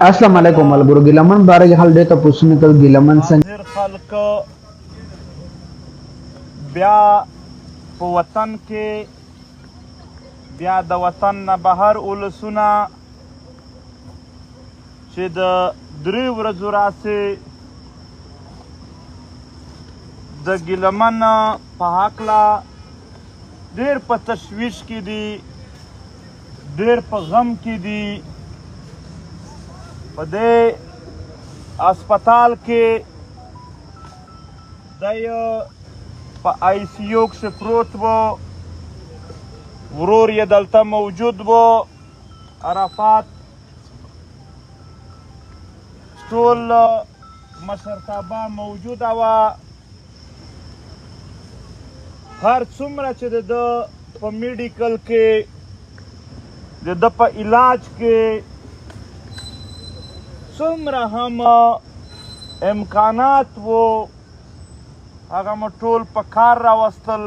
السلام علیکم ملګرو، ګیلمن باره کې خلک ډېر تپوسونه کوي، ګیلمن څنګه حاضر خلک بیا په وطن کې، بیا د وطن نه بهر ولسونه چې د 3 ورځو راسې د ګیلمن په هکله ډېر په تشویش کې دي، ډېر په غم کې دي. په دې هسپتال کې دی په آی سی یو کښې پروت و، ورور یې دلته موجود و، عرفات ټول مشرتابه موجوده وه. هر څومره چې د ده په میډیکل کې، د ده په علاج کې څومره هم امکانات وو، هغه مو ټول په کار راوستل.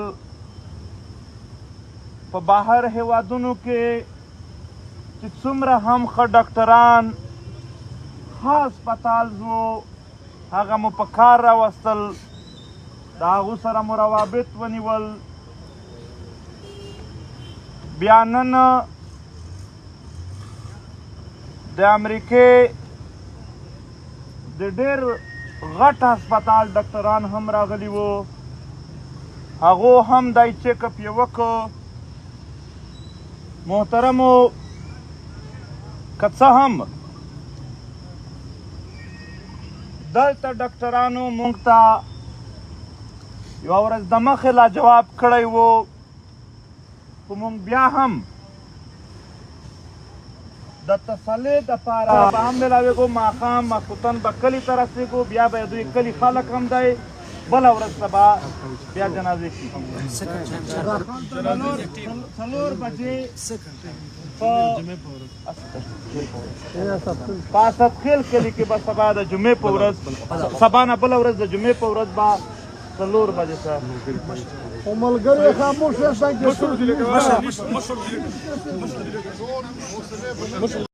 په بهر هیوادونو کې چې څومره هم ښه ډاکټران، ښه هسپتال وو، هغه مو په کار راوستل، د هغو سره مو روابط ونیول. بیا نن د امریکې د ډېر غټ هسپتال ډاکټران هم راغلي وو، هغو هم دای چیک اپ یې وکړ. محترمو، که څه هم دلته ډاکټرانو مونږ ته یوه ورځ د مخې لا جواب کړی وو، خو مونږ بیا هم د تسلې دپاره به هم ملاوېږو. ماښام ماخوتن به کلي ته رسېږو، بیا به دوی کلي خلک هم دی، بله ورځ ته به بیا جنازې کېږي. 4 بجې په اسد خیل کلي کې به سبا د جمعې په ورځ، سبا نه بله ورځ د جمعې په ورځ به 4 بجې سره. خو ملګری خاموش شه.